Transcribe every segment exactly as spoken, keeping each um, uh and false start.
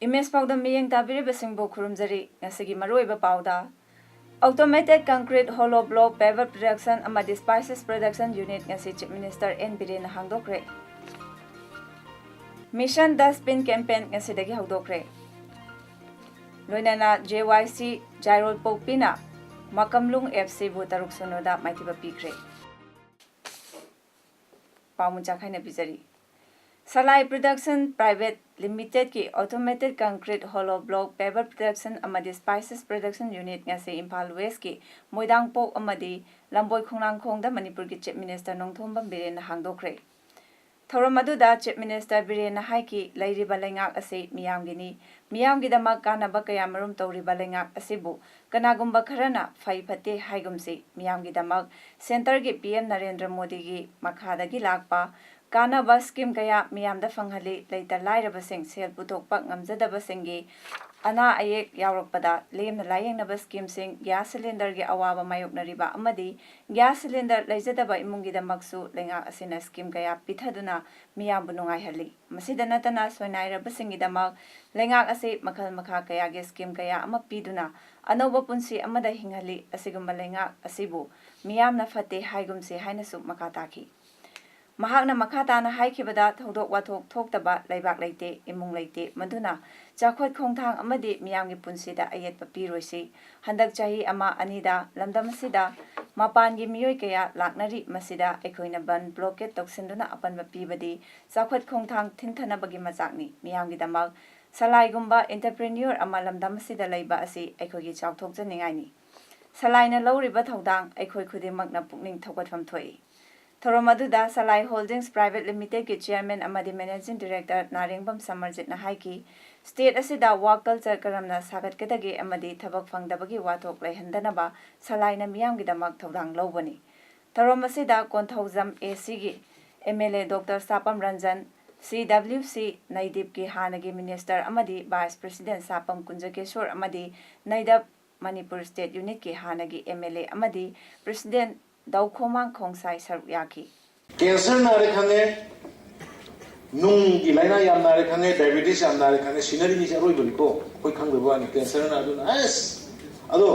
Image ꯄꯥꯎꯗꯝ ꯃꯤꯠꯌꯦꯡ ꯇꯥꯕꯤꯔꯤꯕꯁꯤꯡꯕꯨ ꯈꯨꯔꯨꯝꯖꯔꯤ꯫ ꯉꯁꯤꯒꯤ ꯃꯔꯨꯑꯣꯏꯕ ꯄꯥꯎꯗ, Automated Concrete Hollow Block Paver Production ꯑꯃꯗꯤ Spices Production Unit ꯉꯁꯤ Chief Minister ꯑꯦꯟ ꯕꯤꯔꯦꯟꯅ ꯍꯥꯡꯗꯣꯛꯈ꯭ꯔꯦ꯫ Mission Dustbin Campaign ꯉꯁꯤꯗꯒꯤ ꯍꯧꯗꯣꯛꯈ꯭ꯔꯦ꯫ ꯂꯣꯏꯅꯅ ꯖꯦ ꯋꯥꯏ ꯁꯤ ꯖꯥꯏꯔꯣꯜ ꯄꯣꯛꯄꯤꯅ ꯃꯀꯝꯂꯨꯡ ꯑꯦꯐ ꯁꯤꯕꯨ ꯇꯔꯨꯛ ꯁꯤꯅꯣꯗ ꯃꯥꯏꯊꯤꯕ ꯄꯤꯈ꯭ꯔꯦ꯫ ꯄꯥꯎ ꯃꯨꯟ ꯆꯥꯛꯈꯥꯏꯅ ꯄꯤꯖꯔꯤ꯫ ꯁꯂꯥꯏ Production Private Limited ꯀꯤ Automated Concrete Hollow Block Paver Production ꯑꯃꯗꯤ Spices Production Unit ꯉꯁꯤ ꯏꯝꯐꯥꯜ ꯋꯦꯁꯀꯤ ꯃꯣꯏꯗꯥꯡꯄꯣꯛ ꯑꯃꯗꯤ ꯂꯝꯕꯣꯏ ꯈꯣꯡꯅꯥꯡꯈꯣꯡꯗ ꯃꯅꯤꯄꯨꯔꯒꯤ Chief Minister ꯅꯣꯡꯊꯣꯝꯕꯝ ꯕꯤꯔꯦꯟꯅ ꯍꯥꯡꯗꯣꯛꯈ꯭ꯔꯦ꯫ ꯊꯧꯔꯝ ꯑꯗꯨꯗ Chief Minister ꯕꯤꯔꯦꯟꯅ ꯍꯥꯏꯈꯤ, ꯂꯩꯔꯤꯕ ꯂꯩꯉꯥꯛ ꯑꯁꯤ ꯃꯤꯌꯥꯝꯒꯤꯅꯤ, ꯃꯤꯌꯥꯝꯒꯤꯗꯃꯛ ꯀꯥꯟꯅꯕ ꯀꯌꯥꯃꯔꯨꯝ ꯇꯧꯔꯤꯕ ꯂꯩꯉꯥꯛ ꯑꯁꯤꯕꯨ ꯀꯅꯥꯒꯨꯝꯕ ꯈꯔꯅ ꯐꯩ ꯐꯠꯇꯦ ꯍꯥꯏꯒꯨꯝꯁꯤ, ꯃꯤꯌꯥꯝꯒꯤꯗꯃꯛ ꯁꯦꯟꯇꯔꯒꯤ ꯄꯤ ꯑꯦꯝ ꯅꯔꯦꯟꯗ꯭ꯔ ꯃꯣꯗꯤꯒꯤ ꯃꯈꯥꯗꯒꯤ ꯂꯥꯛꯄ ꯀꯥꯟꯅꯕ scheme ꯀꯌꯥ ꯃꯤꯌꯥꯝꯗ ꯐꯪꯍꯜꯂꯤ꯫ ꯂꯩꯇ ꯂꯥꯏꯔꯕꯁꯤꯡ, ꯁꯦꯜ ꯄꯨꯊꯣꯛꯄ ꯉꯝꯖꯗꯕꯁꯤꯡꯒꯤ ꯑꯅꯥ ꯑꯌꯦꯛ ꯌꯥꯎꯔꯛꯄꯗ ꯂꯦꯝꯅ ꯂꯥꯌꯦꯡꯅꯕ schemeꯁꯤꯡ, gas cylinderꯒꯤ ꯑꯋꯥꯕ ꯃꯥꯌꯣꯛꯅꯔꯤꯕ ꯑꯃꯗꯤ gas cylinder ꯂꯩꯖꯗꯕ ꯏꯃꯨꯡꯒꯤꯗꯃꯛꯁꯨ ꯂꯩꯉꯥꯛ ꯑꯁꯤꯅ scheme ꯀꯌꯥ ꯄꯤꯊꯗꯨꯅ ꯃꯤꯌꯥꯝꯕꯨ ꯅꯨꯡꯉꯥꯏꯍꯜꯂꯤ꯫ ꯃꯁꯤꯗ ꯅꯠꯇꯅ ꯁꯣꯏꯅꯥꯏꯔꯕꯁꯤꯡꯒꯤꯗꯃꯛ ꯂꯩꯉꯥꯛ ꯑꯁꯤ ꯃꯈꯜ ꯃꯈꯥ ꯀꯌꯥꯒꯤ scheme ꯀꯌꯥ ꯑꯃ ꯄꯤꯗꯨꯅ ꯑꯅꯧꯕ ꯄꯨꯟꯁꯤ ꯑꯃꯗ ꯍꯤꯡꯍꯜꯂꯤ꯫ ꯑꯁꯤꯒꯨꯝꯕ ꯂꯩꯉꯥꯛ ꯑꯁꯤꯕꯨ ꯃꯤꯌꯥꯝꯅ ꯐꯠꯇꯦ ꯍꯥꯏꯒꯨꯝꯁꯤ ꯍꯥꯏꯅꯁꯨ ꯃꯈꯥ ꯇꯥꯈꯤ꯫ ꯃꯍꯥꯛꯅ ꯃꯈꯥ ꯇꯥꯅ ꯍꯥꯏꯈꯤꯕꯗ, ꯊꯧꯗꯣꯛ ꯋꯥꯊꯣꯛ ꯊꯣꯛꯇꯕ ꯂꯩꯕꯥꯛ ꯂꯩꯇꯦ, ꯏꯃꯨꯡ ꯂꯩꯇꯦ, ꯃꯗꯨꯅ ꯆꯥꯎꯈꯠ ꯈꯣꯡꯊꯥꯡ ꯑꯃꯗꯤ ꯃꯤꯌꯥꯝꯒꯤ ꯄꯨꯟꯁꯤꯗ ꯑꯌꯦꯠꯄ ꯄꯤꯔꯣꯏꯁꯤ꯫ ꯍꯟꯗꯛ ꯆꯍꯤ ꯑꯃ ꯑꯅꯤꯗ ꯂꯝꯗꯝ ꯑꯁꯤꯗ ꯃꯄꯥꯟꯒꯤ ꯃꯤꯑꯣꯏ ꯀꯌꯥ ꯂꯥꯛꯅꯔꯤ꯫ ꯃꯁꯤꯗ ꯑꯩꯈꯣꯏꯅ ꯕꯟ blockade ꯇꯧꯁꯤꯟꯗꯨꯅ ꯑꯄꯟꯕ ꯄꯤꯕꯗꯤ ꯆꯥꯎꯈꯠ ꯈꯣꯡꯊꯥꯡ ꯊꯤꯟꯊꯅꯕꯒꯤ ꯃꯆꯥꯛꯅꯤ꯫ ꯃꯤꯌꯥꯝꯒꯤꯗꯃꯛ ꯁꯂꯥꯏꯒꯨꯝꯕ entrepreneur ꯑꯃ ꯂꯝꯗꯝ ꯑꯁꯤꯗ ꯂꯩꯕ ꯑꯁꯤ ꯑꯩꯈꯣꯏꯒꯤ ꯆꯥꯎꯊꯣꯛꯆꯅꯤꯡꯉꯥꯏꯅꯤ꯫ ꯁꯂꯥꯏꯅ ꯂꯧꯔꯤꯕ ꯊꯧꯗꯥꯡ ꯑꯩꯈꯣꯏ ꯈꯨꯗꯤꯡꯃꯛꯅ ꯄꯨꯛꯅꯤꯡ ꯊꯧꯒꯠꯐꯝ ꯊꯣꯛꯏ꯫ ꯊꯧꯔꯝ ꯑꯗꯨꯗ ꯁꯂꯥꯏ Holdings Private Limitedꯀꯤ Chairman ꯑꯃꯗꯤ Managing Director ꯅꯥꯔꯦꯡꯕꯝ ꯁꯃꯔꯖꯤꯠꯅ ꯍꯥꯏꯈꯤ, ꯁ꯭ꯇꯦꯠ ꯑꯁꯤꯗ ꯋꯥꯔꯛ ꯀꯜꯆꯔ ꯀꯔꯝꯅ ꯁꯥꯒꯠꯀꯗꯒꯦ ꯑꯃꯗꯤ ꯊꯕꯛ ꯐꯪꯗꯕꯒꯤ ꯋꯥꯊꯣꯛ ꯂꯩꯍꯟꯗꯅꯕ ꯁꯂꯥꯏꯅ ꯃꯤꯌꯥꯝꯒꯤꯗꯃꯛ ꯊꯧꯗꯥꯡ ꯂꯧꯕꯅꯤ꯫ ꯊꯧꯔꯝ ꯑꯁꯤꯗ ꯀꯣꯟꯊꯧꯖꯝ ꯑꯦꯁꯤꯒꯤ M L A doctor Sapam Ranjan, C W ꯁꯤ ꯅꯩꯗꯤꯞꯀꯤ ꯍꯥꯟꯅꯒꯤ ꯃꯤꯅꯤꯁꯇꯔ ꯑꯃꯗꯤ ꯚꯥꯏꯁ ꯄ꯭ꯔꯦꯁꯤꯗꯦꯟꯠ ꯁꯥꯄꯝ ꯀꯨꯟꯖꯀꯦꯁꯣꯔ ꯑꯃꯗꯤ ꯅꯩꯗꯞ ꯃꯅꯤꯄꯨꯔ ꯁ꯭ꯇꯦꯠ ꯌꯨꯅꯤꯠꯀꯤ ꯍꯥꯟꯅꯒꯤ ꯑꯦꯝ ꯑꯦꯜ ꯑꯦ ꯑꯃꯗꯤ ꯄ꯭ꯔꯦꯁꯤꯗꯦꯟꯠ ꯗꯧꯈꯣꯃꯥꯡ ꯈꯣꯡꯁꯥꯏ ꯁꯔꯨꯛ ꯌꯥꯈꯤ꯫ ꯀꯦꯟꯁꯔ ꯅꯥꯔꯦ ꯈꯪꯉꯦ, ꯅꯨꯡꯒꯤ ꯂꯥꯏꯅꯥ ꯌꯥꯝ ꯅꯥꯔꯦ ꯈꯪꯉꯦ, ꯗꯥꯏꯕꯦꯇꯤꯁ ꯌꯥꯝ ꯅꯥꯔꯦ ꯈꯪꯉꯦ, ꯁꯤꯅꯔꯤꯉꯩꯁꯦ ꯑꯔꯣꯏꯕꯅꯤꯀꯣ꯫ ꯑꯩꯈꯣꯏ ꯈꯪꯗꯕ ꯋꯥꯅꯤ, ꯀꯦꯟꯁꯔꯅ ꯑꯗꯨꯅ ꯑꯁ꯫ ꯑꯗꯣ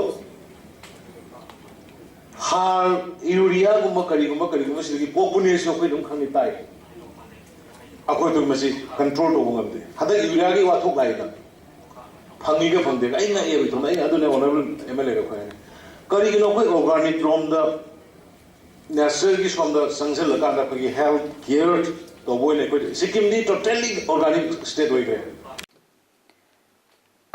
ꯍꯥꯔ, ꯌꯨꯔꯤꯌꯥꯒꯨꯝꯕ ꯀꯔꯤꯒꯨꯝꯕ ꯀꯔꯤꯒꯨꯝꯕ ꯁꯤꯗꯒꯤ ꯄꯣꯛꯄꯅꯦꯁꯨ ꯑꯩꯈꯣꯏ ꯑꯗꯨꯝ ꯈꯪꯉꯤ ꯇꯥꯏ꯫ ꯑꯩꯈꯣꯏ ꯑꯗꯨꯝ ꯃꯁꯤ ꯀꯟꯇ꯭ꯔꯣꯜ ꯇꯧꯕ ꯉꯝꯗꯦ꯫ ꯍꯟꯗꯛ ꯌꯨꯔꯤꯌꯥꯒꯤ ꯋꯥꯊꯣꯛ ꯂꯥꯛꯏꯗ, ꯐꯪꯉꯤꯒ ꯐꯪꯗꯦꯒ ꯑꯩ ꯉꯛꯑꯦꯕ ꯏꯊꯣꯝꯗ꯫ ꯑꯩ ꯑꯗꯨꯅꯦ ꯑꯣꯅꯔꯦꯕꯜ ꯑꯦꯝ ꯑꯦꯜ ꯑꯦꯒ ꯑꯩꯈꯣꯏ ꯍꯥꯏꯅ ꯀꯔꯤꯒꯤꯅꯣ ꯑꯩꯈꯣꯏ ꯑꯣꯔꯒꯥꯅꯤꯛ ꯔꯣꯝꯗ ꯅꯦꯆꯔꯒꯤ ꯁꯣꯝꯗ ꯆꯪꯁꯤꯜꯂꯀꯥꯟꯗ ꯑꯩꯈꯣꯏꯒꯤ ꯍꯦꯜꯊ ꯀꯤꯌꯔ ꯇꯧꯕ ꯑꯣꯏꯅ ꯑꯩꯈꯣꯏ ꯁꯤꯛꯀꯤꯝꯗꯤ ꯇꯣꯇꯦꯜꯂꯤ ꯑꯣꯔꯒꯥꯅꯤꯛ ꯁ꯭ꯇꯦꯠ ꯑꯣꯏꯈ꯭ꯔꯦ꯫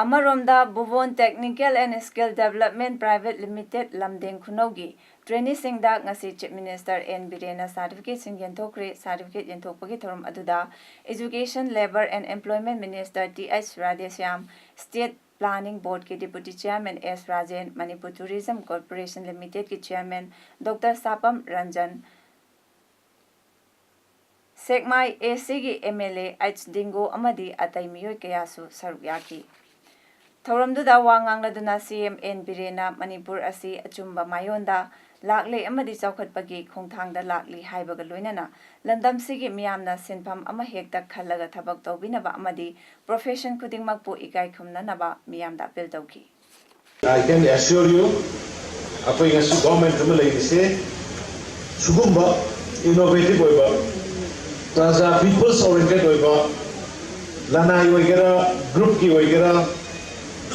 ꯑꯃꯔꯣꯝꯗ Bubon technical and skill development private limited ꯂꯝꯗꯦꯡ ꯈꯨꯅꯧꯒꯤ ꯇ꯭ꯔꯦꯅꯤꯁꯤꯡꯗ ꯉꯁꯤ ꯆꯤꯐ ꯃꯤꯅꯤꯁꯇꯔ ꯑꯦꯟ ꯕꯤꯔꯦꯟꯅ ꯁꯥꯔꯇꯤꯐꯤꯀꯦꯠꯁꯤꯡ ꯌꯦꯟꯊꯣꯛꯈ꯭ꯔꯦ꯫ ꯁꯥꯔꯇꯤꯐꯤꯀꯦꯠ ꯌꯦꯟꯊꯣꯛꯄꯒꯤ ꯊꯧꯔꯝ ꯑꯗꯨꯗ education, labour and employment minister T H Radheshyam, state planning ꯕꯣꯔꯗꯀꯤ deputy chairman S Rajen, Manipur tourism corporation ꯂꯤꯃꯤꯇꯦꯗꯀꯤ ꯆꯤꯌꯥꯔꯃꯦꯟ ꯗꯣꯛꯇꯔ ꯁꯥꯄꯝ ꯔꯟꯖꯟ, ꯁꯦꯛꯃꯥꯏ ꯑꯦꯁꯤꯒꯤ M L A H Dingo ꯑꯃꯗꯤ ꯑꯇꯩ ꯃꯤꯑꯣꯏ ꯀꯌꯥꯁꯨ ꯁꯔꯨꯛ ꯌꯥꯈꯤ꯫ ꯊꯧꯔꯝꯗꯨꯗ ꯋꯥ ꯉꯥꯡꯂꯗꯨꯅ ꯁꯤ ꯑꯦꯝ ꯑꯦꯟ ꯕꯤꯔꯦꯟꯅ ꯃꯅꯤꯄꯨꯔ ꯑꯁꯤ ꯑꯆꯨꯝꯕ ꯃꯥꯏꯑꯣꯟꯗ ꯂꯥꯛꯂꯦ ꯑꯃꯗꯤ ꯆꯥꯎꯈꯠꯄꯒꯤ ꯈꯣꯡꯊꯥꯡꯗ ꯂꯥꯛꯂꯤ ꯍꯥꯏꯕꯒ ꯂꯣꯏꯅꯅ ꯂꯝꯗꯝꯁꯤꯒꯤ ꯃꯤꯌꯥꯝꯅ ꯁꯤꯟꯐꯝ ꯑꯃꯍꯦꯛꯇ ꯈꯜꯂꯒ ꯊꯕꯛ ꯇꯧꯕꯤꯅꯕ ꯑꯃꯗꯤ ꯄ꯭ꯔꯣꯐꯦꯁꯟ ꯈꯨꯗꯤꯡꯃꯛꯄꯨ ꯏꯀꯥꯏ ꯈꯨꯝꯅꯅꯕ ꯃꯤꯌꯥꯝꯗ ꯑꯄꯤꯜ ꯇꯧꯈꯤ꯫ I can assure you, ꯑꯩꯈꯣꯏ ꯉꯁꯤ ꯒꯣꯔꯃꯦꯟ ꯑꯃ ꯂꯩꯔꯤꯁꯦ ꯁꯤꯒꯨꯝꯕ ꯏꯅꯣꯚꯦꯇꯤꯚ ꯑꯣꯏꯕ, ꯄ꯭ꯔꯖꯥ, ꯄꯤꯄꯜꯁ ꯑꯣꯔꯤꯌꯦꯟꯇꯦꯗ ꯑꯣꯏꯕ, ꯂꯅꯥꯏ ꯑꯣꯏꯒꯦꯔꯥ, ꯒ꯭ꯔꯨꯞꯀꯤ ꯑꯣꯏꯒꯦꯔꯥ,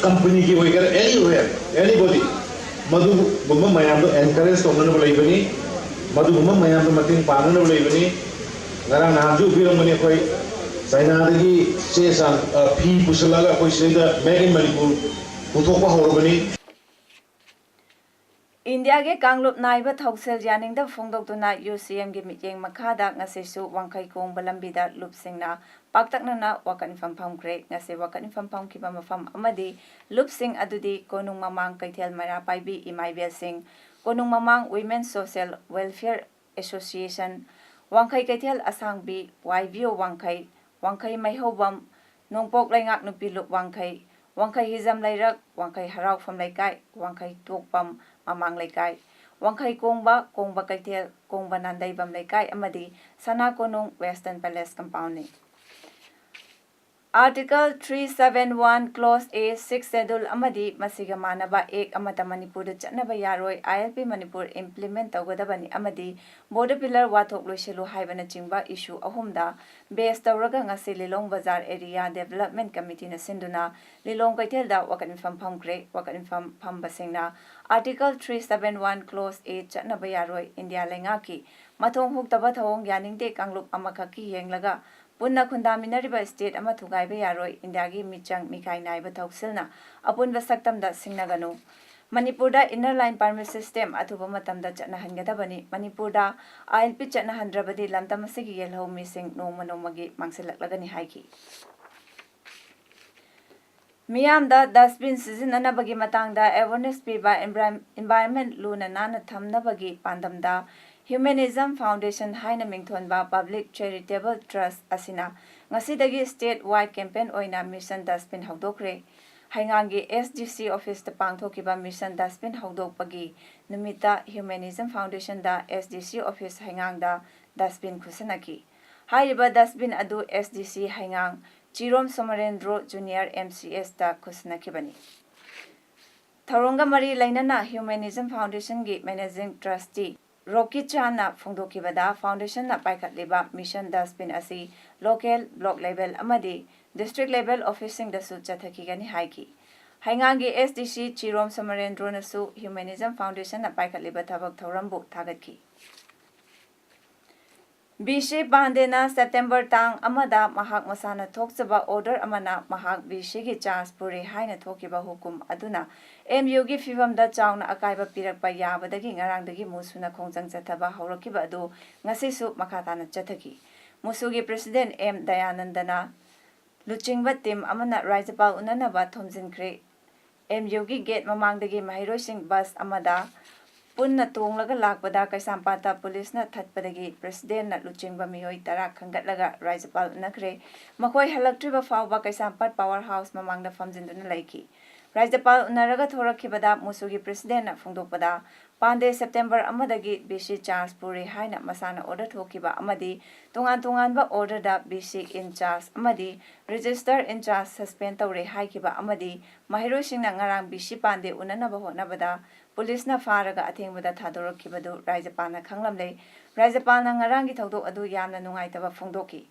ꯀꯝꯄꯅꯤꯒꯤ ꯑꯣꯏꯒꯦꯔꯥ, anywhere, anybody, ꯃꯗꯨꯒꯨꯝꯕ ꯃꯌꯥꯝꯗꯣ ꯑꯦꯟꯀꯔꯦꯖ ꯇꯧꯅꯅꯕ ꯂꯩꯕꯅꯤ, ꯃꯗꯨꯒꯨꯝꯕ ꯃꯌꯥꯝꯗꯣ ꯃꯇꯦꯡ ꯄꯥꯡꯅꯅꯕ ꯂꯩꯕꯅꯤ꯫ ꯉꯔꯥꯡ ꯅꯍꯥꯟꯁꯨ ꯎꯕꯤꯔꯝꯒꯅꯤ, ꯑꯩꯈꯣꯏ ꯆꯥꯏꯅꯥꯗꯒꯤ ꯆꯦ ꯆꯥꯡ, ꯐꯤ ꯄꯨꯁꯤꯜꯂꯒ ꯑꯩꯈꯣꯏ ꯁꯤꯗꯩꯗ Made in Manipur ꯄꯨꯊꯣꯛꯄ ꯍꯧꯔꯕꯅꯤ꯫ ꯏꯟꯗꯤꯌꯥꯒꯤ ꯀꯥꯡꯂꯨꯞ ꯅꯥꯏꯕ ꯊꯧꯁꯤꯜ ꯌꯥꯅꯤꯡꯗꯕ ꯐꯣꯡꯗꯣꯛꯇꯨꯅ ꯌꯨ ꯁꯤ ꯑꯦꯝꯒꯤ ꯃꯤꯠꯌꯦꯡ ꯃꯈꯥꯗ ꯉꯁꯤꯁꯨ ꯋꯥꯡꯈꯩ ꯈꯣꯡꯕ ꯂꯝꯕꯤꯗ ꯂꯨꯞꯁꯤꯡꯅ ꯄꯥꯛꯇꯛꯅꯅ ꯋꯥꯀꯠ ꯃꯤꯐꯝ ꯐꯝꯈ꯭ꯔꯦ꯫ ꯉꯁꯤ ꯋꯥꯀꯠ ꯃꯤꯐꯝ ꯐꯝꯈꯤꯕ ꯃꯐꯝ ꯑꯃꯗꯤ ꯂꯨꯞꯁꯤꯡ ꯑꯗꯨꯗꯤ ꯀꯣꯅꯨꯡ ꯃꯃꯥꯡ ꯀꯩꯊꯦꯜ ꯃꯩꯔꯥ ꯄꯥꯏꯕꯤ ꯏꯃꯥ ꯏꯕꯦꯜꯁꯤꯡ, ꯀꯣꯅꯨꯡ ꯃꯃꯥꯡ Women Social Welfare Association, ꯋꯥꯡꯈꯩ ꯀꯩꯊꯦꯜ ꯑꯁꯥꯡꯕꯤ, ꯋꯥꯏ ꯕꯤ ꯑꯣ ꯋꯥꯡꯈꯩ, ꯋꯥꯡꯈꯩ ꯃꯩꯍꯧꯕꯝ, ꯅꯣꯡꯄꯣꯛ ꯂꯩꯉꯥꯛ ꯅꯨꯄꯤ ꯂꯨꯞ ꯋꯥꯡꯈꯩ, ꯋꯥꯡꯈꯩ ꯍꯤꯖꯝ ꯂꯩꯔꯛ, ꯋꯥꯡꯈꯩ ꯍꯔꯥꯎꯐꯝ ꯂꯩꯀꯥꯏ, ꯋꯥꯡꯈꯩ ꯇꯣꯛꯄꯝ ꯃꯃꯥꯡ ꯂꯩꯀꯥꯏ, ꯋꯥꯡꯈꯩ ꯀꯣꯡꯕ, ꯀꯣꯡꯕ ꯀꯩꯊꯦꯜ, ꯀꯣꯡꯕ ꯅꯥꯟꯗꯩꯕꯝ ꯂꯩꯀꯥꯏ ꯑꯃꯗꯤ ꯁꯅꯥ ꯀꯣꯅꯨꯡ Western Palace compoundꯅꯤ꯫ Article three seven one clause A sixth schedule ꯑꯃꯗꯤ ꯃꯁꯤꯒ ꯃꯥꯟꯅꯕ act ꯑꯃꯠꯇ ꯃꯅꯤꯄꯨꯔꯗ ꯆꯠꯅꯕ ꯌꯥꯔꯣꯏ꯫ ꯑꯥꯏ ꯑꯦꯜ ꯄꯤ ꯃꯅꯤꯄꯨꯔ implement ꯇꯧꯒꯗꯕꯅꯤ ꯑꯃꯗꯤ border pillar ꯋꯥꯊꯣꯛ ꯂꯣꯏꯁꯤꯜꯂꯨ ꯍꯥꯏꯕꯅꯆꯤꯡꯕ issue ꯑꯍꯨꯝꯗ base ꯇꯧꯔꯒ ꯉꯁꯤ ꯂꯤꯂꯣꯡ ꯕꯖꯥꯔ Area Development Committeeꯅ ꯁꯤꯟꯗꯨꯅ ꯂꯤꯂꯣꯡ ꯀꯩꯊꯦꯜꯗ ꯋꯥꯀꯠ ꯃꯤꯐꯝ ꯐꯝꯈ꯭ꯔꯦ꯫ ꯋꯥꯀꯠ ꯃꯤꯐꯝ ꯐꯝꯕꯁꯤꯡꯅ Article three seven one clause A ꯆꯠꯅꯕ ꯌꯥꯔꯣꯏ, ꯏꯟꯗꯤꯌꯥ ꯂꯩꯉꯥꯛꯀꯤ ꯃꯊꯣꯡ ꯍꯨꯛꯇꯕ ꯊꯧꯑꯣꯡ ꯌꯥꯅꯤꯡꯗꯦ, ꯀꯥꯡꯂꯨꯞ ꯑꯃꯈꯛꯀꯤ ꯌꯦꯡꯂꯒ ꯄꯨꯟꯅ ꯈꯨꯟꯗꯥꯃꯤꯟꯅꯔꯤꯕ state ꯑꯃ ꯊꯨꯒꯥꯏꯕ ꯌꯥꯔꯣꯏ, ꯏꯟꯗꯤꯌꯥꯒꯤ ꯃꯤꯆꯪ ꯃꯤꯈꯥꯏ ꯅꯥꯏꯕ ꯊꯧꯁꯤꯜꯅ ꯑꯄꯨꯟꯕ ꯁꯛꯇꯝꯗ ꯁꯤꯡꯅꯒꯅꯨ꯫ ꯃꯅꯤꯄꯨꯔꯗ Inner Line Permit System ꯑꯊꯨꯕ ꯃꯇꯝꯗ ꯆꯠꯅꯍꯟꯒꯗꯕꯅꯤ꯫ ꯃꯅꯤꯄꯨꯔꯗ ꯑꯥꯏ ꯑꯦꯜ ꯄꯤ ꯆꯠꯅꯍꯟꯗ꯭ꯔꯕꯗꯤ ꯂꯝꯗꯝ ꯑꯁꯤꯒꯤ ꯌꯦꯜꯍꯧ ꯃꯤꯁꯤꯡ ꯅꯣꯡꯃ ꯅꯣꯡꯃꯒꯤ ꯃꯥꯡꯁꯤꯜꯂꯛꯂꯒꯅꯤ ꯍꯥꯏꯈꯤ꯫ ꯃꯤꯌꯥꯝꯗ dustbin ꯁꯤꯖꯤꯟꯅꯅꯕꯒꯤ ꯃꯇꯥꯡꯗ awareness ꯄꯤꯕ environment ꯂꯨꯅ ꯅꯥꯟꯅ ꯊꯝꯅꯕꯒꯤ ꯄꯥꯟꯗꯝꯗ Humanism Foundation ꯍꯥꯏꯅ ꯃꯤꯡꯊꯣꯟꯕ Public Charitable Trust ꯑꯁꯤꯅ ꯉꯁꯤꯗꯒꯤ state wide campaign ꯑꯣꯏꯅ Mission Dustbin ꯍꯧꯗꯣꯛꯈ꯭ꯔꯦ꯫ ꯍꯩꯉꯥꯡꯒꯤ S D C officeꯇ ꯄꯥꯡꯊꯣꯛꯈꯤꯕ Mission Dustbin ꯍꯧꯗꯣꯛꯄꯒꯤ ꯅꯨꯃꯤꯠꯇ Humanism Foundationꯗ S D C office ꯍꯩꯉꯥꯡꯗ dustbin ꯈꯨꯠꯁꯟꯅꯈꯤ꯫ ꯍꯥꯏꯔꯤꯕ dustbin ꯑꯗꯨ S D C ꯍꯩꯉꯥꯡ ꯆꯤꯔꯣꯝ ꯁꯣꯃꯔꯦꯟꯗ꯭ꯔꯣ Junior M C Sꯇ ꯈꯨꯠꯁꯟꯅꯈꯤꯕꯅꯤ꯫ ꯊꯧꯔꯝꯒ ꯃꯔꯤ ꯂꯩꯅꯅ Humanism Foundationꯒꯤ Managing Trustee ꯔꯣꯀꯤ ꯆꯥꯟꯅ ꯐꯣꯡꯗꯣꯛꯈꯤꯕꯗ, foundationꯅ ꯄꯥꯏꯈꯠꯂꯤꯕ Mission Dustbin ꯑꯁꯤ local, block level ꯑꯃꯗꯤ district level officeꯁꯤꯡꯗꯁꯨ ꯆꯠꯊꯈꯤꯒꯅꯤ ꯍꯥꯏꯈꯤ꯫ ꯍꯩꯉꯥꯡꯒꯤ S D C ꯆꯤꯔꯣꯝ ꯁꯣꯃꯔꯦꯟꯗ꯭ꯔꯣꯅꯁꯨ Humanism Foundationꯅ ꯄꯥꯏꯈꯠꯂꯤꯕ ꯊꯕꯛ ꯊꯧꯔꯝꯕꯨ ꯊꯥꯒꯠꯈꯤ꯫ ꯕꯤ ꯁꯤ ꯄꯥꯟꯗꯦꯅ September ꯇꯥꯡ ꯑꯃꯗ ꯃꯍꯥꯛ ꯃꯁꯥꯅ ꯊꯣꯛꯆꯕ order ꯑꯃꯅ ꯃꯍꯥꯛ ꯕꯤ ꯁꯤꯒꯤ charge ꯄꯨꯔꯦ ꯍꯥꯏꯅ ꯊꯣꯛꯈꯤꯕ ꯍꯨꯀꯨꯝ ꯑꯗꯨꯅ M Uꯒꯤ ꯐꯤꯕꯝꯗ ꯆꯥꯎꯅ ꯑꯀꯥꯏꯕ ꯄꯤꯔꯛꯄ ꯌꯥꯕꯗꯒꯤ ꯉꯔꯥꯡꯗꯒꯤ ꯃꯨꯁꯨꯅ ꯈꯣꯡꯖꯪ ꯆꯠꯊꯕ ꯍꯧꯔꯛꯈꯤꯕ ꯑꯗꯨ ꯉꯁꯤꯁꯨ ꯃꯈꯥ ꯇꯥꯅ ꯆꯠꯊꯈꯤ꯫ ꯃꯨꯁꯨꯒꯤ president ꯑꯦꯝ ꯗꯌꯥꯅꯟꯗꯅ ꯂꯨꯆꯤꯡꯕ team ꯑꯃꯅ ꯔꯥꯖ꯭ꯌꯄꯥꯜ ꯎꯅꯅꯕ ꯊꯣꯝꯖꯤꯟꯈ꯭ꯔꯦ꯫ ꯑꯦꯝ ꯌꯨꯒꯤ gate ꯃꯃꯥꯡꯗꯒꯤ ꯃꯍꯩꯔꯣꯏꯁꯤꯡ bus ꯑꯃꯗ ꯄꯨꯟꯅ ꯇꯣꯡꯂꯒ ꯂꯥꯛꯄꯗ ꯀꯩꯁꯥꯝꯄꯥꯠꯇ policeꯅ ꯊꯠꯄꯗꯒꯤ presidentꯅ ꯂꯨꯆꯤꯡꯕ ꯃꯤꯑꯣꯏ ꯇꯔꯥ ꯈꯟꯒꯠꯂꯒ ꯔꯥꯖ꯭ꯌꯄꯥꯜ ꯎꯅꯈ꯭ꯔꯦ꯫ ꯃꯈꯣꯏ ꯍꯜꯂꯛꯇ꯭ꯔꯤꯕ ꯐꯥꯎꯕ ꯀꯩꯁꯥꯝꯄꯥꯠ power house ꯃꯃꯥꯡꯗ ꯐꯝꯖꯤꯟꯗꯨꯅ ꯂꯩꯈꯤ꯫ ꯔꯥꯖ꯭ꯌꯄꯥꯜ ꯎꯅꯔꯒ ꯊꯣꯔꯛꯈꯤꯕꯗ ꯃꯨꯁꯨꯒꯤ presidentꯅ ꯐꯣꯡꯗꯣꯛꯄꯗ, ꯄꯥꯟꯗꯦ September ꯑꯃꯗꯒꯤ VC charge ꯄꯨꯔꯦ ꯍꯥꯏꯅ ꯃꯁꯥꯅ order ꯊꯣꯛꯈꯤꯕ ꯑꯃꯗꯤ ꯇꯣꯉꯥꯟ ꯇꯣꯉꯥꯟꯕ orderꯗ VC in charge ꯑꯃꯗꯤ register in charge suspend ꯇꯧꯔꯦ ꯍꯥꯏꯈꯤꯕ ꯑꯃꯗꯤ ꯃꯍꯩꯔꯣꯏꯁꯤꯡꯅ ꯉꯔꯥꯡ VC ꯄꯥꯟꯗꯦ ꯎꯅꯅꯕ ꯍꯣꯠꯅꯕꯗ policeꯅ ꯐꯥꯔꯒ ꯑꯊꯦꯡꯕꯗ ꯊꯥꯗꯣꯔꯛꯈꯤꯕꯗꯨ ꯔꯥꯖ꯭ꯌꯄꯥꯜꯅ ꯈꯪꯂꯝꯂꯦ꯫ ꯔꯥꯖ꯭ꯌꯄꯥꯜꯅ ꯉꯔꯥꯡꯒꯤ ꯊꯧꯗꯣꯛ ꯑꯗꯨ ꯌꯥꯝꯅ ꯅꯨꯡꯉꯥꯏꯇꯕ ꯐꯣꯡꯗꯣꯛꯈꯤ꯫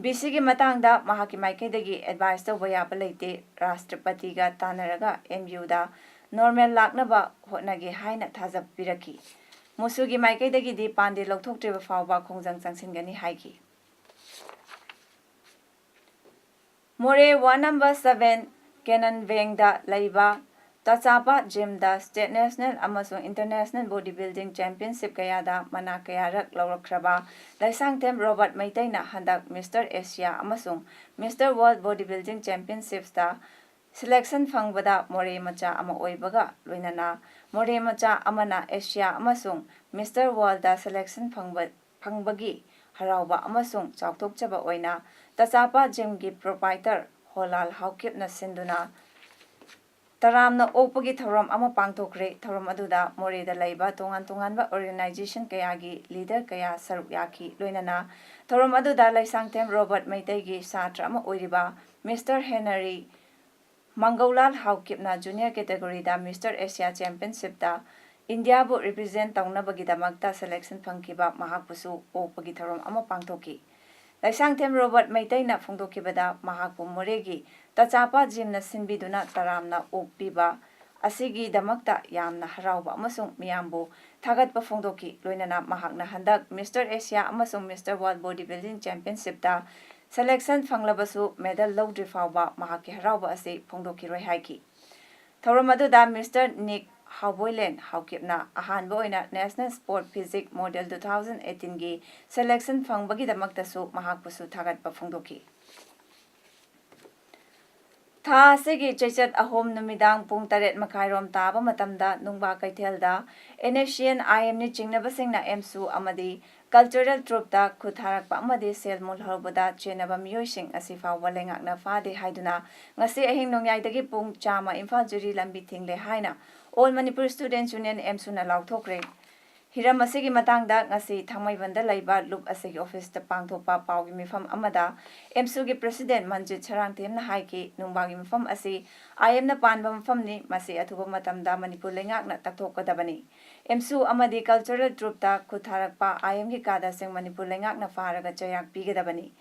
VCꯒꯤ ꯃꯇꯥꯡꯗ ꯃꯍꯥꯛꯀꯤ ꯃꯥꯏꯀꯩꯗꯒꯤ advice ꯇꯧꯕ ꯌꯥꯕ ꯂꯩꯇꯦ꯫ ꯔꯥꯁꯇ꯭ꯔꯄꯇꯤꯒ ꯇꯥꯟꯅꯔꯒ ꯑꯦꯝ ꯌꯨꯗ normal ꯂꯥꯛꯅꯕ ꯍꯣꯠꯅꯒꯦ ꯍꯥꯏꯅ ꯊꯥꯖꯕ ꯄꯤꯔꯛꯈꯤ꯫ ꯃꯨꯁꯨꯒꯤ ꯃꯥꯏꯀꯩꯗꯒꯤꯗꯤ ꯄꯥꯟꯗꯦ ꯂꯧꯊꯣꯛꯇ꯭ꯔꯤꯕ ꯐꯥꯎꯕ ꯈꯣꯡꯖꯪ ꯆꯪꯁꯤꯟꯒꯅꯤ ꯍꯥꯏꯈꯤ꯫ ꯃꯣꯔꯦ ward number seven ꯀꯦꯅꯟ ꯕꯦꯡꯗ ꯂꯩꯕ ꯇꯆꯥꯄꯥꯠ ꯖꯤꯝꯗ state national ꯑꯃꯁꯨꯡ international body building championship ꯀꯌꯥꯗ ꯃꯅꯥ ꯀꯌꯥꯔꯛ ꯂꯧꯔꯛꯈ꯭ꯔꯕ ꯂꯩꯁꯥꯡꯊꯦꯝ ꯔꯣꯕꯥꯔꯠ ꯃꯩꯇꯩꯅ ꯍꯟꯗꯛ Mister Asia ꯑꯃꯁꯨꯡ Mister World Body Building Championships ꯇ selection ꯐꯪꯕꯗ ꯃꯣꯔꯦ ꯃꯆꯥ ꯑꯃ ꯑꯣꯏꯕꯒ ꯂꯣꯏꯅꯅ ꯃꯣꯔꯦ ꯃꯆꯥ ꯑꯃꯅ Asia ꯑꯃꯁꯨꯡ Mister World ꯗ selection ꯐꯪꯕ, ꯐꯪꯕꯒꯤ ꯍꯔꯥꯎꯕ ꯑꯃꯁꯨꯡ ꯆꯥꯎꯊꯣꯛꯆꯕ ꯑꯣꯏꯅ ꯇꯆꯥꯄꯥꯠ ꯖꯤꯝꯒꯤ proprietor ꯍꯣꯂꯥꯜ ꯍꯥꯎꯀꯤꯞꯅ ꯁꯤꯟꯗꯨꯅ ꯇꯔꯥꯝꯅ ꯑꯣꯛꯄꯒꯤ ꯊꯧꯔꯝ ꯑꯃ ꯄꯥꯡꯊꯣꯛꯈ꯭ꯔꯦ꯫ ꯊꯧꯔꯝ ꯑꯗꯨꯗ ꯃꯣꯔꯦꯗ ꯂꯩꯕ ꯇꯣꯉꯥꯟ ꯇꯣꯉꯥꯟꯕ organization ꯀꯌꯥꯒꯤ leader ꯀꯌꯥ ꯁꯔꯨꯛ ꯌꯥꯈꯤ꯫ ꯂꯣꯏꯅꯅ ꯊꯧꯔꯝ ꯑꯗꯨꯗ ꯂꯩꯁꯥꯡꯊꯦꯝ ꯔꯣꯕꯥꯔꯠ ꯃꯩꯇꯩꯒꯤ ꯁꯥꯇ꯭ꯔ ꯑꯃ ꯑꯣꯏꯔꯤꯕ Mister ꯍꯦꯅꯔꯤ ꯃꯪꯒꯧꯂꯥꯜ ꯍꯥꯎꯀꯤꯞꯅ junior category ꯗ Mister Asia Championship ꯇ ꯏꯟꯗꯤꯌꯥꯕꯨ represent ꯇꯧꯅꯕꯒꯤꯗꯃꯛꯇ selection ꯐꯪꯈꯤꯕ ꯃꯍꯥꯛꯄꯨꯁꯨ ꯑꯣꯛꯄꯒꯤ ꯊꯧꯔꯝ ꯑꯃ ꯄꯥꯡꯊꯣꯛꯈꯤ꯫ ꯂꯩꯁꯥꯡꯊꯦꯝ ꯔꯣꯕꯥꯔꯠ ꯃꯩꯇꯩꯅ ꯐꯣꯡꯗꯣꯛꯈꯤꯕꯗ, ꯃꯍꯥꯛꯄꯨ ꯃꯣꯔꯦꯒꯤ ꯇꯆꯥꯄꯥꯠ ꯖꯤꯝꯅ ꯁꯤꯟꯕꯤꯗꯨꯅ ꯇꯔꯥꯝꯅ ꯑꯣꯛꯄꯤꯕ ꯑꯁꯤꯒꯤꯗꯃꯛꯇ ꯌꯥꯝꯅ ꯍꯔꯥꯎꯕ ꯑꯃꯁꯨꯡ ꯃꯤꯌꯥꯝꯕꯨ ꯊꯥꯒꯠꯄ ꯐꯣꯡꯗꯣꯛꯈꯤ꯫ ꯂꯣꯏꯅꯅ ꯃꯍꯥꯛꯅ ꯍꯟꯗꯛ Mister Asia ꯑꯃꯁꯨꯡ Mister World Body Building Championship ꯇ selection ꯐꯪꯂꯕꯁꯨ medal ꯂꯧꯗ꯭ꯔꯤ ꯐꯥꯎꯕ ꯃꯍꯥꯛꯀꯤ ꯍꯔꯥꯎꯕ ꯑꯁꯤ ꯐꯣꯡꯗꯣꯛꯈꯤꯔꯣꯏ ꯍꯥꯏꯈꯤ꯫ ꯊꯧꯔꯝ ꯑꯗꯨꯗ Mister ꯅꯤꯛ ꯍꯥꯎꯕꯣꯏꯂꯦꯟ ꯍꯥꯎꯀꯤꯞꯅ ꯑꯍꯥꯟꯕ ꯑꯣꯏꯅ National Sport Physique Model two thousand eighteen ꯒꯤ selection ꯐꯪꯕꯒꯤꯗꯃꯛꯇꯁꯨ ꯃꯍꯥꯛꯄꯨꯁꯨ ꯊꯥꯒꯠꯄ ꯐꯣꯡꯗꯣꯛꯈꯤ꯫ ꯊꯥ ꯑꯁꯤꯒꯤ ꯆꯩꯆꯠ ꯑꯍꯨꯝ ꯅꯨꯃꯤꯗꯥꯡ ꯄꯨꯡ ꯇꯔꯦꯠ ꯃꯈꯥꯏꯔꯣꯝ ꯇꯥꯕ ꯃꯇꯝꯗ ꯅꯨꯡꯕꯥ ꯀꯩꯊꯦꯜꯗ N S C N I M ꯅ ꯆꯤꯡꯅꯕꯁꯤꯡꯅ ꯑꯦꯝꯁꯨ ꯑꯃꯗꯤ cultural troupe ꯇ ꯈꯨꯠ ꯊꯥꯔꯛꯄ ꯑꯃꯗꯤ ꯁꯦꯜ ꯃꯨꯜꯍꯧꯕꯗ ꯆꯦꯟꯅꯕ ꯃꯤꯑꯣꯏꯁꯤꯡ ꯉꯁꯤ ꯐꯥꯎꯕ ꯂꯩꯉꯥꯛꯅ ꯐꯥꯗꯦ ꯍꯥꯏꯗꯨꯅ ꯉꯁꯤ ꯑꯍꯤꯡ ꯅꯣꯡꯌꯥꯏꯗꯒꯤ ꯄꯨꯡ ꯆꯥꯝꯃ ꯏꯝꯐꯥꯜ ꯖꯤꯔꯤ ꯂꯝꯕꯤ ꯊꯤꯡꯂꯦ ꯍꯥꯏꯅ All Manipur Students Union ꯑꯦꯝꯁꯨꯅ ꯂꯥꯎꯊꯣꯛꯈ꯭ꯔꯦ꯫ ꯍꯤꯔꯝ ꯑꯁꯤꯒꯤ ꯃꯇꯥꯡꯗ ꯉꯁꯤ ꯊꯥꯡꯃꯩꯕꯟꯗ ꯂꯩꯕ ꯂꯨꯞ ꯑꯁꯤꯒꯤ office ꯇ ꯄꯥꯡꯊꯣꯛꯄ ꯄꯥꯎꯒꯤ ꯃꯤꯐꯝ ꯑꯃꯗ ꯑꯦꯝꯁꯨꯒꯤ president ꯃꯟꯖꯤꯠ ꯁꯔꯥꯡꯊꯦꯝꯅ ꯍꯥꯏꯈꯤ, ꯅꯨꯡꯕꯥꯒꯤ ꯃꯐꯝ ꯑꯁꯤ I M ꯅ ꯄꯥꯟꯕ ꯃꯐꯝꯅꯤ, ꯃꯁꯤ ꯑꯊꯨꯕ ꯃꯇꯝꯗ ꯃꯅꯤꯄꯨꯔ ꯂꯩꯉꯥꯛꯅ ꯇꯛꯊꯣꯛꯀꯗꯕꯅꯤ꯫ ꯑꯦꯝꯁꯨ ꯑꯃꯗꯤ cultural troupe ꯇ ꯈꯨꯠ ꯊꯥꯔꯛꯄ I M ꯒꯤ ꯀꯥꯗꯥꯁꯤꯡ ꯃꯅꯤꯄꯨꯔ ꯂꯩꯉꯥꯛꯅ ꯐꯥꯔꯒ ꯆꯩꯔꯥꯛ ꯄꯤꯒꯗꯕꯅꯤ꯫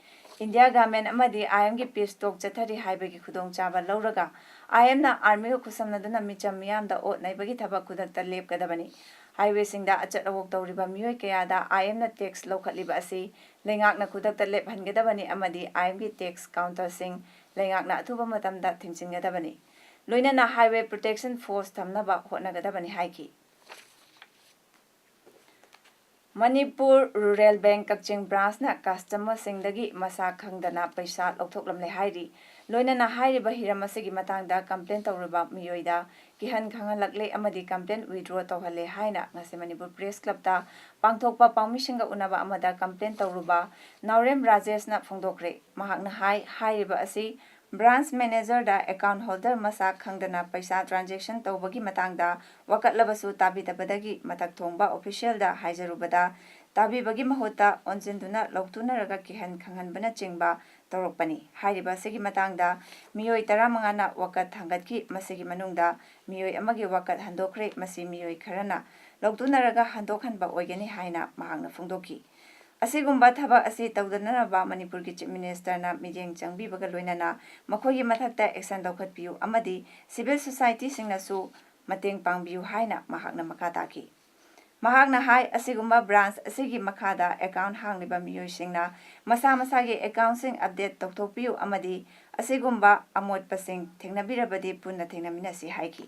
India government ꯑꯃꯗꯤ I M ꯒꯤ peace talk ꯆꯠꯊꯔꯤ ꯍꯥꯏꯕꯒꯤ ꯈꯨꯗꯣꯡꯆꯥꯕ ꯂꯧꯔꯒ I M ꯅ army ꯒ ꯈꯨꯠꯁꯝꯅꯗꯨꯅ ꯃꯤꯆꯝ ꯃꯤꯌꯥꯝꯗ ꯑꯣꯠ ꯅꯩꯕꯒꯤ ꯊꯕꯛ ꯈꯨꯗꯛꯇ ꯂꯦꯞꯀꯗꯕꯅꯤ꯫ Highway ꯁꯤꯡꯗ ꯑꯆꯠ ꯑꯋꯣꯛ ꯇꯧꯔꯤꯕ ꯃꯤꯑꯣꯏ ꯀꯌꯥꯗ I M ꯅ tax ꯂꯧꯈꯠꯂꯤꯕ ꯑꯁꯤ ꯂꯩꯉꯥꯛꯅ ꯈꯨꯗꯛꯇ ꯂꯦꯞꯍꯟꯒꯗꯕꯅꯤ ꯑꯃꯗꯤ I M ꯒꯤ tax counter ꯁꯤꯡ ꯂꯩꯉꯥꯛꯅ ꯑꯊꯨꯕ ꯃꯇꯝꯗ ꯊꯤꯡꯖꯤꯟꯒꯗꯕꯅꯤ꯫ ꯂꯣꯏꯅꯅ highway protection force ꯊꯝꯅꯕ ꯍꯣꯠꯅꯒꯗꯕꯅꯤ ꯍꯥꯏꯈꯤ꯫ ꯃꯅꯤꯄꯨꯔ Rural Bank ꯀꯛꯆꯤꯡ branch ꯅ customer ꯁꯤꯡꯗꯒꯤ ꯃꯁꯥ ꯈꯪꯗꯅ ꯄꯩꯁꯥ ꯂꯧꯊꯣꯛꯂꯝꯂꯦ ꯍꯥꯏꯔꯤ꯫ ꯂꯣꯏꯅꯅ ꯍꯥꯏꯔꯤꯕ ꯍꯤꯔꯝ ꯑꯁꯤꯒꯤ ꯃꯇꯥꯡꯗ complain ꯇꯧꯔꯨꯕ ꯃꯤꯑꯣꯏꯗ ꯀꯤꯍꯟ ꯈꯪꯍꯜꯂꯛꯂꯦ ꯑꯃꯗꯤ complain withdraw ꯇꯧꯍꯜꯂꯦ ꯍꯥꯏꯅ ꯉꯁꯤ ꯃꯅꯤꯄꯨꯔ Press Club ꯇ ꯄꯥꯡꯊꯣꯛꯄ ꯄꯥꯎꯃꯤꯁꯤꯡꯒ ꯎꯅꯕ ꯑꯃꯗ complain ꯇꯧꯔꯨꯕ ꯅꯥꯎꯔꯦꯝ ꯔꯥꯖꯦꯁꯅ ꯐꯣꯡꯗꯣꯛꯈ꯭ꯔꯦ꯫ ꯃꯍꯥꯛꯅ ꯍꯥꯏ, ꯍꯥꯏꯔꯤꯕ ꯑꯁꯤ branch manager ꯗ account holder ꯃꯁꯥ ꯈꯪꯗꯅ ꯄꯩꯁꯥ transaction ꯇꯧꯕꯒꯤ ꯃꯇꯥꯡꯗ ꯋꯥꯀꯠꯂꯕꯁꯨ ꯇꯥꯕꯤꯗꯕꯗꯒꯤ ꯃꯊꯛ ꯊꯣꯡꯕ official ꯗ ꯍꯥꯏꯖꯔꯨꯕꯗ ꯇꯥꯕꯤꯕꯒꯤ ꯃꯍꯨꯠꯇ ꯑꯣꯟꯁꯤꯟꯗꯨꯅ ꯂꯧꯊꯨꯅꯔꯒ ꯀꯤꯍꯟ ꯈꯪꯍꯟꯕꯅꯆꯤꯡꯕ ꯇꯧꯔꯛꯄꯅꯤ꯫ ꯍꯥꯏꯔꯤꯕ ꯑꯁꯤꯒꯤ ꯃꯇꯥꯡꯗ ꯃꯤꯑꯣꯏ ꯇꯔꯥꯃꯉꯥꯅ ꯋꯥꯀꯠ ꯊꯥꯡꯒꯠꯈꯤ꯫ ꯃꯁꯤꯒꯤ ꯃꯅꯨꯡꯗ ꯃꯤꯑꯣꯏ ꯑꯃꯒꯤ ꯋꯥꯀꯠ ꯍꯟꯗꯣꯛꯈ꯭ꯔꯦ꯫ ꯃꯁꯤ ꯃꯤꯑꯣꯏ ꯈꯔꯅ ꯂꯧꯊꯨꯅꯔꯒ ꯍꯟꯗꯣꯛꯍꯟꯕ ꯑꯣꯏꯒꯅꯤ ꯍꯥꯏꯅ ꯃꯍꯥꯛꯅ ꯐꯣꯡꯗꯣꯛꯈꯤ꯫ ꯑꯁꯤꯒꯨꯝꯕ ꯊꯕꯛ ꯑꯁꯤ ꯇꯧꯗꯅꯅꯕ ꯃꯅꯤꯄꯨꯔꯒꯤ Chief Minister ꯅ ꯃꯤꯠꯌꯦꯡ ꯆꯪꯕꯤꯕꯒ ꯂꯣꯏꯅꯅ ꯃꯈꯣꯏꯒꯤ ꯃꯊꯛꯇ action ꯂꯧꯈꯠꯄꯤꯌꯨ ꯑꯃꯗꯤ civil society ꯁꯤꯡꯅꯁꯨ ꯃꯇꯦꯡ ꯄꯥꯡꯕꯤꯌꯨ ꯍꯥꯏꯅ ꯃꯍꯥꯛꯅ ꯃꯈꯥ ꯇꯥꯈꯤ꯫ ꯃꯍꯥꯛꯅ ꯍꯥꯏ, ꯑꯁꯤꯒꯨꯝꯕ branch ꯑꯁꯤꯒꯤ ꯃꯈꯥꯗ account ꯍꯥꯡꯂꯤꯕ ꯃꯤꯑꯣꯏꯁꯤꯡꯅ ꯃꯁꯥ ꯃꯁꯥꯒꯤ account ꯁꯤꯡ update ꯇꯧꯊꯣꯛꯄꯤꯌꯨ ꯑꯃꯗꯤ ꯑꯁꯤꯒꯨꯝꯕ ꯑꯃꯣꯠꯄꯁꯤꯡ ꯊꯦꯡꯅꯕꯤꯔꯕꯗꯤ ꯄꯨꯟꯅ ꯊꯦꯡꯅꯃꯤꯟꯅꯁꯤ ꯍꯥꯏꯈꯤ꯫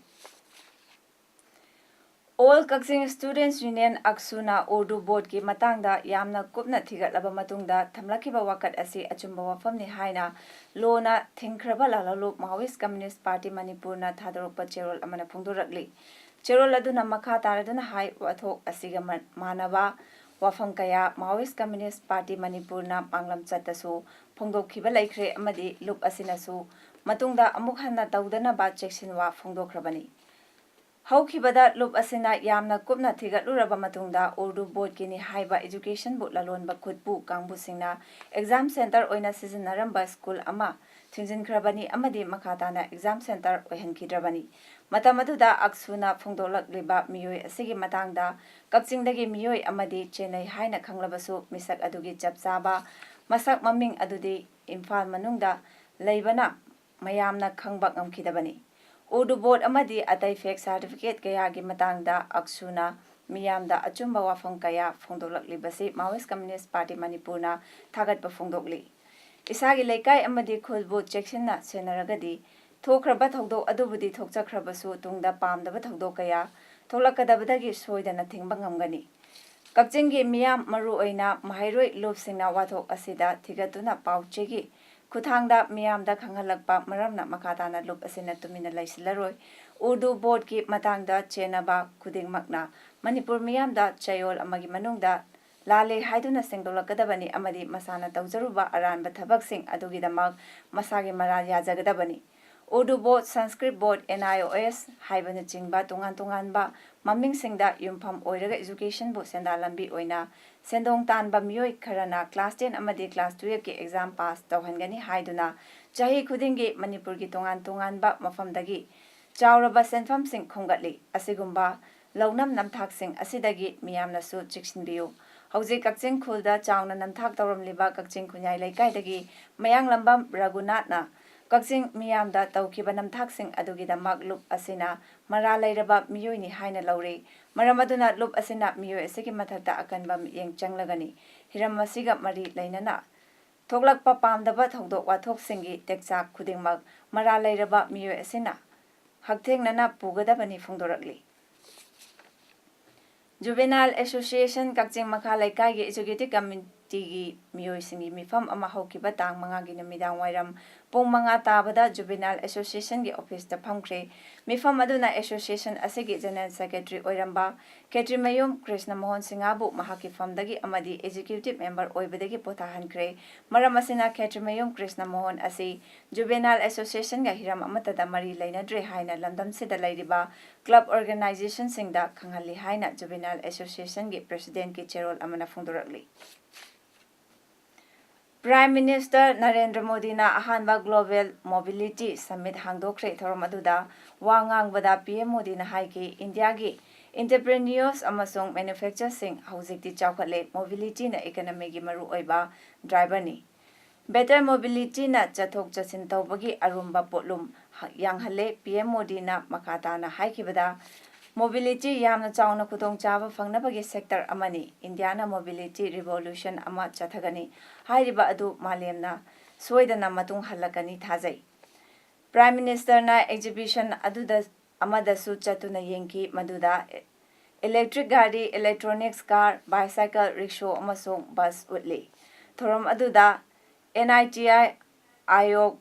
All Kakching Students Union, ꯑꯛꯁꯨꯅ Urdu ꯕꯣꯔꯗꯀꯤ ꯃꯇꯥꯡꯗ ꯌꯥꯝꯅ ꯀꯨꯞꯅ ꯊꯤꯒꯠꯂꯕ ꯃꯇꯨꯡꯗ ꯊꯝꯂꯛꯈꯤꯕ ꯋꯥꯀꯠ ꯑꯁꯤ ꯑꯆꯨꯝꯕ ꯋꯥꯐꯝꯅꯤ ꯍꯥꯏꯅ ꯂꯣꯅ ꯊꯤꯡꯈ꯭ꯔꯕ ꯂꯥꯂꯣꯂꯨꯞ ꯃꯥꯋꯤꯁ ꯀꯝꯌꯨꯅꯤꯁ ꯄꯥꯔꯇꯤ ꯃꯅꯤꯄꯨꯔꯅ ꯊꯥꯗꯣꯔꯛꯄ ꯆꯦꯔꯣꯜ ꯑꯃꯅ ꯐꯣꯡꯗꯣꯔꯛꯂꯤ꯫ ꯆꯦꯔꯣꯜ ꯑꯗꯨꯅ ꯃꯈꯥ ꯇꯥꯔꯗꯨꯅ ꯍꯥꯏ, ꯋꯥꯊꯣꯛ ꯑꯁꯤꯒ ꯃ-, ꯃꯥꯟꯅꯕ ꯋꯥꯐꯝ ꯀꯌꯥ ꯃꯥꯋꯤꯁ ꯀꯝꯌꯨꯅꯤꯁ ꯄꯥꯔꯇꯤ ꯃꯅꯤꯄꯨꯔꯅ ꯃꯥꯡꯂꯝ ꯆꯠꯇꯁꯨ ꯐꯣꯡꯗꯣꯛꯈꯤꯕ ꯂꯩꯈ꯭ꯔꯦ ꯑꯃꯗꯤ ꯂꯨꯞ ꯑꯁꯤꯅꯁꯨ ꯃꯇꯨꯡꯗ ꯑꯃꯨꯛ ꯍꯟꯅ ꯇꯧꯗꯅꯕ ꯆꯦꯛꯁꯤꯟꯋꯥ ꯐꯣꯡꯗꯣꯛꯈ꯭ꯔꯕꯅꯤ꯫ ꯍꯧꯈꯤꯕꯗ ꯂꯨꯞ ꯑꯁꯤꯅ ꯌꯥꯝꯅ ꯀꯨꯞꯅ ꯊꯤꯒꯠꯂꯨꯔꯕ ꯃꯇꯨꯡꯗ ꯎꯔꯗꯨ ꯕꯣꯔꯗꯀꯤꯅꯤ ꯍꯥꯏꯕ educationꯕꯨ ꯂꯂꯣꯟꯕ ꯈꯨꯠꯄꯨ ꯀꯥꯡꯕꯨꯁꯤꯡꯅ exam centre ꯑꯣꯏꯅ ꯁꯤꯖꯤꯟꯅꯔꯝꯕ ꯁ꯭ꯀꯨꯜ ꯑꯃ ꯊꯤꯡꯖꯤꯟꯈ꯭ꯔꯕꯅꯤ ꯑꯃꯗꯤ ꯃꯈꯥ ꯇꯥꯅ exam centre ꯑꯣꯏꯍꯟꯈꯤꯗ꯭ꯔꯕꯅꯤ꯫ ꯃꯇꯝ ꯑꯗꯨꯗ ꯑꯛꯁꯨꯅ ꯐꯣꯡꯗꯣꯛꯂꯛꯂꯤꯕ ꯃꯤꯑꯣꯏ ꯑꯁꯤꯒꯤ ꯃꯇꯥꯡꯗ ꯀꯛꯆꯤꯡꯗꯒꯤ ꯃꯤꯑꯣꯏ ꯑꯃꯗꯤ ꯆꯦꯟꯅꯩ ꯍꯥꯏꯅ ꯈꯪꯂꯕꯁꯨ ꯃꯤꯁꯛ ꯑꯗꯨꯒꯤ ꯆꯞ ꯆꯥꯕ ꯃꯁꯛ ꯃꯃꯤꯡ ꯑꯗꯨꯗꯤ ꯏꯝꯐꯥꯜ ꯃꯅꯨꯡꯗ ꯂꯩꯕꯅ ꯃꯌꯥꯝꯅ ꯈꯪꯕ ꯉꯝꯈꯤꯗꯕꯅꯤ꯫ ꯎꯔꯗꯨ ꯕꯣꯔꯗ ꯑꯃꯗꯤ ꯑꯇꯩ fake certificate ꯀꯌꯥꯒꯤ ꯃꯇꯥꯡꯗ ꯑꯛꯁꯨꯅ ꯃꯤꯌꯥꯝꯗ ꯑꯆꯨꯝꯕ ꯋꯥꯐꯝ ꯀꯌꯥ ꯐꯣꯡꯗꯣꯛꯂꯛꯂꯤꯕꯁꯤ ꯃꯥꯋꯤꯁ ꯀꯝꯌꯨꯅꯤꯁ ꯄꯥꯔꯇꯤ ꯃꯅꯤꯄꯨꯔꯅ ꯊꯥꯒꯠꯄ ꯐꯣꯡꯗꯣꯛꯂꯤ꯫ ꯏꯁꯥꯒꯤ ꯂꯩꯀꯥꯏ ꯑꯃꯗꯤ ꯈꯨꯜꯕꯨ ꯆꯦꯛꯁꯤꯟꯅ ꯁꯦꯟꯅꯔꯒꯗꯤ ꯊꯣꯛꯈ꯭ꯔꯕ ꯊꯧꯗꯣꯛ ꯑꯗꯨꯕꯨꯗꯤ ꯊꯣꯛꯆꯈ꯭ꯔꯕꯁꯨ ꯇꯨꯡꯗ ꯄꯥꯝꯗꯕ ꯊꯧꯗꯣꯛ ꯀꯌꯥ ꯊꯣꯛꯂꯛꯀꯗꯕꯗꯒꯤ ꯁꯣꯏꯗꯅ ꯊꯤꯡꯕ ꯉꯝꯒꯅꯤ꯫ ꯀꯛꯆꯤꯡꯒꯤ ꯃꯤꯌꯥꯝ, ꯃꯔꯨꯑꯣꯏꯅ ꯃꯍꯩꯔꯣꯏ ꯂꯨꯞꯁꯤꯡꯅ ꯋꯥꯊꯣꯛ ꯑꯁꯤꯗ ꯊꯤꯒꯠꯇꯨꯅ ꯄꯥꯎ ꯆꯦꯒꯤ ꯈꯨꯠꯊꯥꯡꯗ ꯃꯤꯌꯥꯝꯗ ꯈꯪꯍꯜꯂꯛꯄ ꯃꯔꯝꯅ ꯃꯈꯥ ꯇꯥꯅ ꯂꯨꯞ ꯑꯁꯤꯅ ꯇꯨꯃꯤꯟꯅ ꯂꯩꯁꯤꯜꯂꯔꯣꯏ꯫ ꯎꯔꯗꯨ ꯕꯣꯔꯗꯀꯤ ꯃꯇꯥꯡꯗ ꯆꯦꯟꯅꯕ ꯈꯨꯗꯤꯡꯃꯛꯅ ꯃꯅꯤꯄꯨꯔ ꯃꯤꯌꯥꯝꯗ ꯆꯌꯣꯜ ꯑꯃꯒꯤ ꯃꯅꯨꯡꯗ ꯂꯥꯜꯂꯦ ꯍꯥꯏꯗꯨꯅ ꯁꯦꯡꯗꯣꯛꯂꯛꯀꯗꯕꯅꯤ ꯑꯃꯗꯤ ꯃꯁꯥꯅ ꯇꯧꯖꯔꯨꯕ ꯑꯔꯥꯟꯕ ꯊꯕꯛꯁꯤꯡ ꯑꯗꯨꯒꯤꯗꯃꯛ ꯃꯁꯥꯒꯤ ꯃꯔꯥꯜ ꯌꯥꯖꯒꯗꯕꯅꯤ꯫ ꯎꯔꯗꯨ ꯕꯣꯔꯗ, ꯁꯪꯁꯀ꯭ꯔꯤꯠ ꯕꯣꯔꯗ, NIOS ꯍꯥꯏꯕꯅꯆꯤꯡꯕ ꯇꯣꯉꯥꯟ ꯇꯣꯉꯥꯟꯕ ꯃꯃꯤꯡꯁꯤꯡꯗ ꯌꯨꯝꯐꯝ ꯑꯣꯏꯔꯒ educationꯕꯨ ꯁꯦꯟꯗꯥꯟ ꯂꯝꯕꯤ ꯑꯣꯏꯅ ꯁꯦꯟꯗꯣꯡ ꯇꯥꯟꯕ ꯃꯤꯑꯣꯏ ꯈꯔꯅ class ten ꯑꯃꯗꯤ class twelveꯀꯤ exam pass ꯇꯧꯍꯟꯒꯅꯤ ꯍꯥꯏꯗꯨꯅ ꯆꯍꯤ ꯈꯨꯗꯤꯡꯒꯤ ꯃꯅꯤꯄꯨꯔꯒꯤ ꯇꯣꯉꯥꯟ ꯇꯣꯉꯥꯟꯕ ꯃꯐꯝꯗꯒꯤ ꯆꯥꯎꯔꯕ ꯁꯦꯟꯐꯝꯁꯤꯡ ꯈꯣꯝꯒꯠꯂꯤ꯫ ꯑꯁꯤꯒꯨꯝꯕ ꯂꯧꯅꯝ ꯅꯝꯊꯥꯛꯁꯤꯡ ꯑꯁꯤꯗꯒꯤ ꯃꯤꯌꯥꯝꯅꯁꯨ ꯆꯦꯛꯁꯤꯟꯕꯤꯌꯨ꯫ ꯍꯧꯖꯤꯛ ꯀꯛꯆꯤꯡ ꯈꯨꯜꯗ ꯆꯥꯎꯅ ꯅꯝꯊꯥꯛ ꯇꯧꯔꯝꯂꯤꯕ ꯀꯛꯆꯤꯡ ꯈꯨꯟꯌꯥꯏ ꯂꯩꯀꯥꯏꯗꯒꯤ ꯃꯌꯥꯡꯂꯝꯕꯝ ꯔꯘꯨꯅꯥꯊꯅ ꯀꯛꯆꯤꯡ ꯃꯤꯌꯥꯝꯗ ꯇꯧꯈꯤꯕ ꯅꯝꯊꯥꯛꯁꯤꯡ ꯑꯗꯨꯒꯤꯗꯃꯛ ꯂꯨꯞ ꯑꯁꯤꯅ ꯃꯔꯥꯜ ꯂꯩꯔꯕ ꯃꯤꯑꯣꯏꯅꯤ ꯍꯥꯏꯅ ꯂꯧꯔꯤ꯫ ꯃꯔꯝ ꯑꯗꯨꯅ ꯂꯨꯞ ꯑꯁꯤꯅ ꯃꯤꯑꯣꯏ ꯑꯁꯤꯒꯤ ꯃꯊꯛꯇ ꯑꯀꯟꯕ ꯃꯤꯠꯌꯦꯡ ꯆꯪꯂꯒꯅꯤ꯫ ꯍꯤꯔꯝ ꯑꯁꯤꯒ ꯃꯔꯤ ꯂꯩꯅꯅ ꯊꯣꯛꯂꯛꯄ ꯄꯥꯝꯗꯕ ꯊꯧꯗꯣꯛ ꯋꯥꯊꯣꯛꯁꯤꯡꯒꯤ ꯇꯦꯛꯆꯥꯛ ꯈꯨꯗꯤꯡꯃꯛ ꯃꯔꯥꯜ ꯂꯩꯔꯕ ꯃꯤꯑꯣꯏ ꯑꯁꯤꯅ ꯍꯛꯊꯦꯡꯅꯅ ꯄꯨꯒꯗꯕꯅꯤ ꯐꯣꯡꯗꯣꯔꯛꯂꯤ꯫ Juvenile Association ꯀꯛꯆꯤꯡ ꯃꯈꯥ ꯂꯩꯀꯥꯏꯒꯤ Executive Committeeꯒꯤ ꯃꯤꯑꯣꯏꯁꯤꯡꯒꯤ ꯃꯤꯐꯝ ꯑꯃ ꯍꯧꯈꯤꯕ ꯇꯥꯡ ꯃꯉꯥꯒꯤ ꯅꯨꯃꯤꯗꯥꯡ ꯋꯥꯏꯔꯝ ꯄꯨꯡ ꯃꯉꯥ ꯇꯥꯕꯗ Juvenile Associationꯒꯤ officeꯇ ꯐꯝꯈ꯭ꯔꯦ꯫ ꯃꯤꯐꯝ ꯑꯗꯨꯅ association ꯑꯁꯤꯒꯤ General Secretary ꯑꯣꯏꯔꯝꯕ ꯈꯦꯇ꯭ꯔꯤꯃꯌꯨꯝ ꯀ꯭ꯔꯤꯁꯅ ꯃꯣꯍꯟ ꯁꯤꯡꯍꯕꯨ ꯃꯍꯥꯛꯀꯤ ꯐꯝꯗꯒꯤ ꯑꯃꯗꯤ Executive Member ꯑꯣꯏꯕꯗꯒꯤ ꯄꯣꯊꯥꯍꯟꯈ꯭ꯔꯦ꯫ ꯃꯔꯝ ꯑꯁꯤꯅ ꯈꯦꯇ꯭ꯔꯤꯃꯌꯨꯝ ꯀ꯭ꯔꯤꯁꯅ ꯃꯣꯍꯟ ꯑꯁꯤ Juvenile Associationꯒ ꯍꯤꯔꯝ ꯑꯃꯠꯇꯗ ꯃꯔꯤ ꯂꯩꯅꯗ꯭ꯔꯦ ꯍꯥꯏꯅ ꯂꯝꯗꯝꯁꯤꯗ ꯂꯩꯔꯤꯕ club organizationꯁꯤꯡꯗ ꯈꯪꯍꯜꯂꯤ ꯍꯥꯏꯅ Juvenile Associationꯒꯤ Presidentꯀꯤ ꯆꯦꯔꯣꯜ ꯑꯃꯅ ꯐꯣꯡꯗꯣꯔꯛꯂꯤ꯫ Prime Minister ꯅꯔꯦꯟꯗ꯭ꯔ ꯃꯣꯗꯤꯅ ꯑꯍꯥꯟꯕ Global Mobility Summit ꯍꯥꯡꯗꯣꯛꯈ꯭ꯔꯦ꯫ ꯊꯧꯔꯝ ꯑꯗꯨꯗ ꯋꯥ ꯉꯥꯡꯕꯗ PM ꯃꯣꯗꯤꯅ ꯍꯥꯏꯈꯤ, ꯏꯟꯗꯤꯌꯥꯒꯤ entrepreneurs ꯑꯃꯁꯨꯡ manufacturerꯁꯤꯡ ꯍꯧꯖꯤꯛꯇꯤ ꯆꯥꯎꯈꯠꯂꯦ, mobilityꯅ economyꯒꯤ ꯃꯔꯨꯑꯣꯏꯕ driverꯅꯤ꯫ Better mobilityꯅ ꯆꯠꯊꯣꯛ ꯆꯠꯁꯤꯟ ꯇꯧꯕꯒꯤ ꯑꯔꯨꯝꯕ ꯄꯣꯠꯂꯨꯝ ꯌꯥꯡꯍꯜꯂꯦ꯫ PM ꯃꯣꯗꯤꯅ ꯃꯈꯥ ꯇꯥꯅ ꯍꯥꯏꯈꯤꯕꯗ, mobility ꯌꯥꯝꯅ ꯆꯥꯎꯅ ꯈꯨꯗꯣꯡꯆꯥꯕ ꯐꯪꯅꯕꯒꯤ sector ꯑꯃꯅꯤ꯫ ꯏꯟꯗꯤꯌꯥꯅ mobility revolution ꯑꯃ ꯆꯠꯊꯒꯅꯤ꯫ ꯍꯥꯏꯔꯤꯕ ꯑꯗꯨ ꯃꯥꯂꯦꯝꯅ ꯁꯣꯏꯗꯅ ꯃꯇꯨꯡ ꯍꯜꯂꯛꯀꯅꯤ ꯊꯥꯖꯩ꯫ Prime Ministerꯅ exhibition ꯑꯗꯨꯗ ꯑꯃꯗꯁꯨ ꯆꯠꯇꯨꯅ ꯌꯦꯡꯈꯤ, ꯃꯗꯨꯗ electric ꯒꯥꯔꯤ, electronics car, bicycle, rickshaw ꯑꯃꯁꯨꯡ bus ꯎꯠꯂꯤ꯫ ꯊꯧꯔꯝ ꯑꯗꯨꯗ NITI Aayog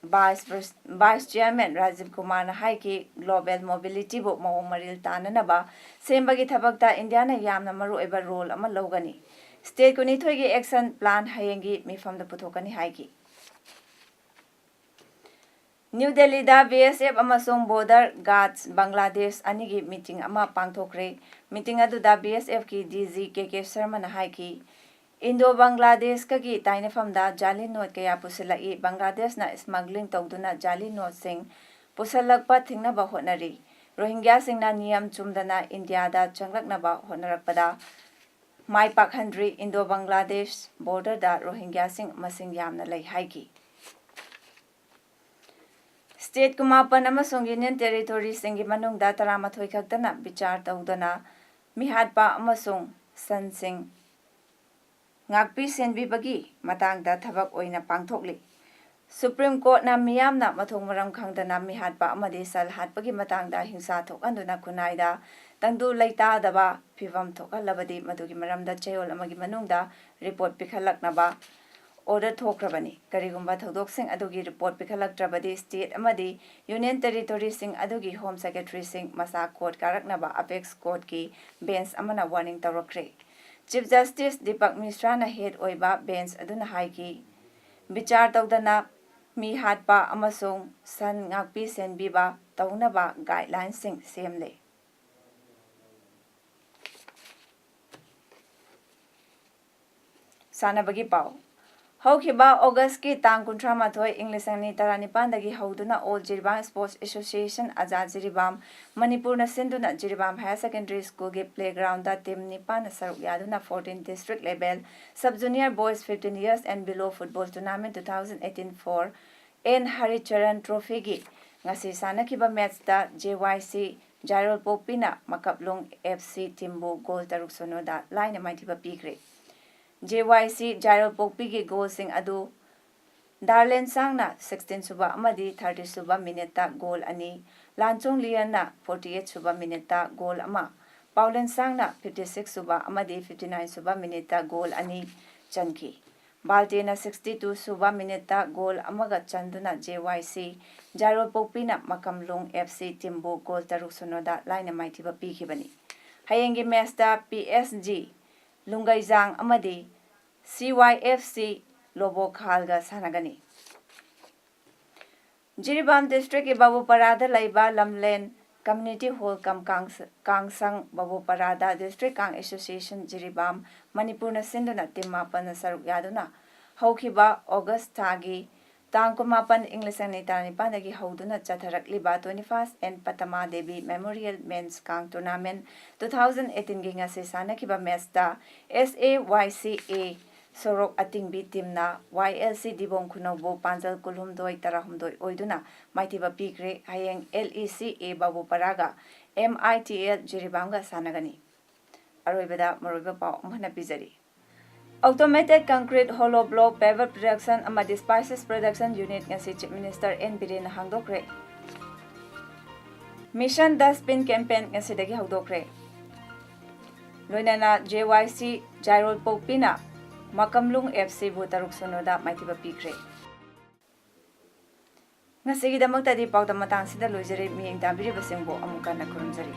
Vice Pres-, Vice Chairman Rajiv ꯀꯨꯃꯥꯔꯅ ꯍꯥꯏꯈꯤ, global mobilityꯕꯨ ꯃꯑꯣꯡ ꯃꯔꯤꯜ ꯇꯥꯅꯅꯕ ꯁꯦꯝꯕꯒꯤ ꯊꯕꯛꯇ ꯏꯟꯗꯤꯌꯥꯅ ꯌꯥꯝꯅ ꯃꯔꯨꯑꯣꯏꯕ role ꯑꯃ ꯂꯧꯒꯅꯤ꯫ State ꯀꯨꯟꯅꯤꯊꯣꯏꯒꯤ action plan ꯍꯌꯦꯡꯒꯤ ꯃꯤꯐꯝꯗ ꯄꯨꯊꯣꯛꯀꯅꯤ ꯍꯥꯏꯈꯤ꯫ ꯅ꯭ꯌꯨ ꯗꯦꯜꯂꯤꯗ BSF ꯑꯃꯁꯨꯡ Border Guards ꯕꯪꯒ꯭ꯂꯥꯗꯦꯁ ꯑꯅꯤꯒꯤ meeting ꯑꯃ ꯄꯥꯡꯊꯣꯛꯈ꯭ꯔꯦ꯫ Meeting ꯑꯗꯨꯗ BSFꯀꯤ DG KK ꯁꯔꯃꯅ ꯍꯥꯏꯈꯤ, ꯏꯟꯗꯣ ꯕꯪꯒ꯭ꯂꯥꯗꯦꯁꯀꯒꯤ ꯇꯥꯏꯅꯐꯝꯗ ꯖꯥꯂꯤ ꯅꯣꯠ ꯀꯌꯥ ꯄꯨꯁꯤꯜꯂꯛꯏ, ꯕꯪꯒ꯭ꯂꯥꯗꯦꯁꯅ smuggling ꯇꯧꯗꯨꯅ ꯖꯥꯂꯤ ꯅꯣꯠꯁꯤꯡ ꯄꯨꯁꯜꯂꯛꯄ ꯊꯤꯡꯅꯕ ꯍꯣꯠꯅꯔꯤ꯫ ꯔꯣꯍꯤꯡꯒ꯭ꯌꯥꯁꯤꯡꯅ ꯅꯤꯌꯝ ꯆꯨꯝꯗꯅ ꯏꯟꯗꯤꯌꯥꯗ ꯆꯪꯂꯛꯅꯕ ꯍꯣꯠꯅꯔꯛꯄꯗ ꯃꯥꯏ ꯄꯥꯛꯍꯟꯗ꯭ꯔꯤ꯫ ꯏꯟꯗꯣ ꯕꯪꯒ꯭ꯂꯥꯗꯦꯁ borderꯗ ꯔꯣꯍꯤꯡꯒ꯭ꯌꯥꯁꯤꯡ ꯃꯁꯤꯡ ꯌꯥꯝꯅ ꯂꯩ ꯍꯥꯏꯈꯤ꯫ State ꯀꯨꯟꯃꯥꯄꯟ ꯑꯃꯁꯨꯡ Union Territoryꯁꯤꯡꯒꯤ ꯃꯅꯨꯡꯗ ꯇꯔꯥꯃꯥꯊꯣꯏ ꯈꯛꯇꯅ ꯕꯤꯆꯥꯔ ꯇꯧꯗꯨꯅ ꯃꯤꯍꯥꯠꯄ ꯑꯃꯁꯨꯡ ꯁꯟꯁꯤꯡ ꯉꯥꯛꯄꯤ ꯁꯦꯟꯕꯤꯕꯒꯤ ꯃꯇꯥꯡꯗ ꯊꯕꯛ ꯑꯣꯏꯅ ꯄꯥꯡꯊꯣꯛꯂꯤ꯫ ꯁꯨꯄ꯭ꯔꯤꯝ ꯀꯣꯔꯠꯅ ꯃꯤꯌꯥꯝꯅ ꯃꯊꯣꯡ ꯃꯔꯝ ꯈꯪꯗꯅ ꯃꯤꯍꯥꯠꯄ ꯑꯃꯗꯤ ꯁꯜ ꯍꯥꯠꯄꯒꯤ ꯃꯇꯥꯡꯗ ꯍꯤꯡꯁꯥ ꯊꯣꯛꯍꯟꯗꯨꯅ ꯈꯨꯟꯅꯥꯏꯗ ꯇꯪꯗꯨ ꯂꯩꯇꯥꯗꯕ ꯐꯤꯚꯝ ꯊꯣꯛꯍꯜꯂꯕꯗꯤ ꯃꯗꯨꯒꯤ ꯃꯔꯝꯗ ꯆꯌꯣꯜ ꯑꯃꯒꯤ ꯃꯅꯨꯡꯗ ꯔꯤꯄꯣꯔꯠ ꯄꯤꯈꯠꯂꯛꯅꯕ ꯑꯣꯔꯗꯔ ꯊꯣꯛꯈ꯭ꯔꯕꯅꯤ꯫ ꯀꯔꯤꯒꯨꯝꯕ ꯊꯧꯗꯣꯛꯁꯤꯡ ꯑꯗꯨꯒꯤ ꯔꯤꯄꯣꯔꯠ ꯄꯤꯈꯠꯂꯛꯇ꯭ꯔꯕꯗꯤ ꯁ꯭ꯇꯦꯠ ꯑꯃꯗꯤ ꯌꯨꯅꯤꯌꯟ ꯇꯦꯔꯤꯇꯣꯔꯤꯁꯤꯡ ꯑꯗꯨꯒꯤ ꯍꯣꯝ ꯁꯦꯀ꯭ꯔꯦꯇꯔꯤꯁꯤꯡ ꯃꯁꯥ ꯀꯣꯔꯠ ꯀꯥꯔꯛꯅꯕ ꯑꯄꯦꯛꯁ ꯀꯣꯔꯠꯀꯤ ꯕꯦꯟꯆ ꯑꯃꯅ ꯋꯥꯔꯅꯤꯡ ꯇꯧꯔꯛꯈ꯭ꯔꯦ꯫ ꯆꯤꯐ ꯖꯁꯇꯤꯁ ꯗꯤꯄꯛ ꯃꯤꯁ꯭ꯔꯥꯅ ꯍꯦꯗ ꯑꯣꯏꯕ ꯕꯦꯟꯆ ꯑꯗꯨꯅ ꯍꯥꯏꯈꯤ, ꯕꯤꯆꯥꯔ ꯇꯧꯗꯅ ꯃꯤ ꯍꯥꯠꯄ ꯑꯃꯁꯨꯡ ꯁꯟ ꯉꯥꯛꯄꯤ ꯁꯦꯟꯕꯤꯕ ꯇꯧꯅꯕ ꯒꯥꯏꯗꯂꯥꯏꯟꯁꯤꯡ ꯁꯦꯝꯂꯦ꯫ ꯁꯥꯟꯅꯕꯒꯤ ꯄꯥꯎ꯫ ꯍꯧꯈꯤꯕ ꯑꯣꯒꯁꯀꯤ ꯇꯥꯡ ꯀꯨꯟꯊ꯭ꯔꯥ ꯃꯥꯊꯣꯏ, ꯏꯪ ꯂꯤꯁꯤꯡ ꯑꯅꯤ ꯇꯔꯥꯅꯤꯄꯥꯟꯗꯒꯤ ꯍꯧꯗꯨꯅ all Jiribam sports association, Azad Jiribam, ꯃꯅꯤꯄꯨꯔꯅ ꯁꯤꯟꯗꯨꯅ ꯖꯤꯔꯤꯕꯥꯝ ꯍꯥꯌꯔ ꯁꯦꯀꯦꯟꯗꯔꯤ ꯁ꯭ꯀꯨꯜꯒꯤ ꯄ꯭ꯂꯦꯒ꯭ꯔꯥꯎꯟꯗ ꯇꯤꯝ ꯅꯤꯄꯥꯟꯅ ꯁꯔꯨꯛ ꯌꯥꯗꯨꯅ fourteen district level sub junior boys fifteen years and below football tournament two thousand eighteen for N Haricharan ꯇ꯭ꯔꯣꯐꯤꯒꯤ ꯉꯁꯤ ꯁꯥꯟꯅꯈꯤꯕ ꯃꯦꯠꯆꯇ ꯖꯦ ꯋꯥꯏ ꯁꯤ ꯖꯥꯏꯔꯣꯜꯄꯣꯛꯄꯤꯅ ꯃꯀꯞꯂꯨꯡ ꯑꯦꯐ ꯁꯤ ꯇꯤꯝꯕꯨ ꯒꯣꯜ ꯇꯔꯨꯛ ꯁꯨꯞꯅꯗ ꯂꯥꯏꯅ ꯃꯥꯏꯊꯤꯕ ꯄꯤꯈ꯭ꯔꯦ꯫ ꯖꯦ ꯋꯥꯏ ꯁꯤ ꯖꯥꯏꯔꯣꯜꯄꯣꯛꯄꯤꯒꯤ ꯒꯣꯜꯁꯤꯡ ꯑꯗꯨ ꯗꯥꯔꯂꯦꯟꯁꯥꯡꯅ sixteen ꯁꯨꯕ ꯑꯃꯗꯤ thirty ꯁꯨꯕ ꯃꯤꯅꯤꯠꯇ ꯒꯣꯜ ꯑꯅꯤ, ꯂꯥꯟꯆꯣꯡ ꯂꯤꯌꯟꯅ forty eight ꯁꯨꯕ ꯃꯤꯅꯤꯠꯇ ꯒꯣꯜ ꯑꯃ, ꯄꯥꯎꯂꯦꯟꯁꯥꯡꯅ fifty six ꯁꯨꯕ ꯑꯃꯗꯤ fifty nine ꯁꯨꯕ ꯃꯤꯅꯤꯠꯇ ꯒꯣꯜ ꯑꯅꯤ ꯆꯟꯈꯤ꯫ ꯕꯥꯜꯇꯦꯅ sixty two ꯁꯨꯕ ꯃꯤꯅꯤꯠꯇ ꯒꯣꯜ ꯑꯃꯒ ꯆꯟꯗꯨꯅ ꯖꯦ ꯋꯥꯏ ꯁꯤ ꯖꯥꯏꯔꯣꯜꯄꯣꯛꯄꯤꯅ ꯃꯀꯝꯂꯣꯡ ꯑꯦꯐ ꯁꯤ ꯇꯤꯝꯕꯨ ꯒꯣꯜ ꯇꯔꯨꯛ ꯁꯨꯞꯅꯗ ꯂꯥꯏꯅ ꯃꯥꯏꯊꯤꯕ ꯄꯤꯈꯤꯕꯅꯤ꯫ ꯍꯌꯦꯡꯒꯤ ꯃꯦꯆꯇ ꯄꯤ ꯑꯦꯁ ꯖꯤ ꯂꯨꯡꯒꯩꯖꯥꯡ ꯑꯃꯗꯤ ꯁꯤ ꯋꯥꯏ ꯑꯦꯐ ꯁꯤ ꯂꯣꯕꯣꯈꯥꯜꯒ ꯁꯥꯟꯅꯒꯅꯤ꯫ ꯖꯤꯔꯤꯕꯥꯝ ꯗꯤꯁꯇ꯭ꯔꯤꯛꯀꯤ ꯕꯥꯕꯨꯄꯔꯥꯗ ꯂꯩꯕ ꯂꯝꯂꯦꯟ ꯀꯝꯃ꯭ꯌꯨꯅꯤꯇꯤ ꯍꯣꯜ ꯀꯝ ꯀꯥꯡꯁ-, ꯀꯥꯡꯁꯪ ꯕꯥꯕꯨꯄꯔꯥꯗ ꯗꯤꯁꯇ꯭ꯔꯤꯛ ꯀꯥꯡ ꯑꯦꯁꯣꯁꯤꯌꯦꯁꯟ ꯖꯤꯔꯤꯕꯥꯝ ꯃꯅꯤꯄꯨꯔꯅ ꯁꯤꯟꯗꯨꯅ ꯇꯤꯝ ꯃꯥꯄꯟꯅ ꯁꯔꯨꯛ ꯌꯥꯗꯨꯅ ꯍꯧꯈꯤꯕ ꯑꯣꯒꯁ ꯊꯥꯒꯤ ꯇꯥꯡ ꯀꯨꯟꯃꯥꯄꯟ, ꯏꯪ ꯂꯤꯁꯤꯡ ꯑꯅꯤ ꯇꯔꯥꯅꯤꯄꯥꯟꯗꯒꯤ ꯍꯧꯗꯨꯅ ꯆꯠꯊꯔꯛꯂꯤꯕ twenty first N Padma Devi memorial men's ꯀꯥꯡ ꯇꯣꯔꯅꯥꯃꯦꯟ two thousand eighteen ꯒꯤ ꯉꯁꯤ ꯁꯥꯟꯅꯈꯤꯕ ꯃꯦꯆꯇ ꯑꯦꯁ ꯑꯦ ꯋꯥꯏ ꯁꯤ ꯑꯦ ꯁꯣꯔꯣꯛ ꯑꯇꯤꯡꯕꯤ ꯇꯤꯝꯅ ꯋꯥꯏ ꯑꯦꯜ ꯁꯤ ꯗꯤꯕꯣꯡ ꯈꯨꯅꯧꯕꯨ ꯄꯥꯟꯖꯜ ꯀꯨꯟꯍꯨꯝꯗꯣꯏ, ꯇꯔꯥꯍꯨꯝꯗꯣꯏ ꯑꯣꯏꯗꯨꯅ ꯃꯥꯏꯊꯤꯕ ꯄꯤꯈ꯭ꯔꯦ꯫ ꯍꯌꯦꯡ ꯑꯦꯜ ꯏ ꯁꯤ ꯑꯦ ꯕꯥꯕꯨꯄꯔꯥꯒ ꯑꯦꯝ ꯑꯥꯏ ꯇꯤ ꯑꯦꯜ ꯖꯤꯔꯤꯕꯥꯝꯒ ꯁꯥꯟꯅꯒꯅꯤ꯫ ꯑꯔꯣꯏꯕꯗ ꯃꯔꯨꯑꯣꯏꯕ ꯄꯥꯎ ꯑꯃꯨꯛ ꯍꯟꯅ ꯄꯤꯖꯔꯤ꯫ Automated Concrete Hollow Block Paver Production ꯑꯃꯗꯤ Spices Production Unit ꯉꯁꯤ Chief Minister ꯑꯦꯟ ꯕꯤꯔꯦꯟꯅ ꯍꯥꯡꯗꯣꯛꯈ꯭ꯔꯦ꯫ Mission Dustbin Campaign ꯉꯁꯤꯗꯒꯤ ꯍꯧꯗꯣꯛꯈ꯭ꯔꯦ꯫ ꯂꯣꯏꯅꯅ ꯖꯦ ꯋꯥꯏ ꯁꯤ ꯖꯥꯏꯔꯣꯜ ꯄꯣꯛꯄꯤꯅ ꯃꯀꯝꯂꯨꯡ ꯑꯦꯐ ꯁꯤꯕꯨ ꯇꯔꯨꯛ ꯁꯤꯅꯣꯗ ꯃꯥꯏꯊꯤꯕ ꯄꯤꯈ꯭ꯔꯦ꯫ ꯉꯁꯤꯒꯤꯗꯃꯛꯇꯗꯤ ꯄꯥꯎꯗꯝ ꯃꯇꯥꯡꯁꯤꯗ ꯂꯣꯏꯖꯔꯦ꯫ ꯃꯤꯠꯌꯦꯡ ꯇꯥꯕꯤꯔꯤꯕꯁꯤꯡꯕꯨ ꯑꯃꯨꯛ ꯍꯟꯅ ꯈꯨꯔꯨꯝꯖꯔꯤ꯫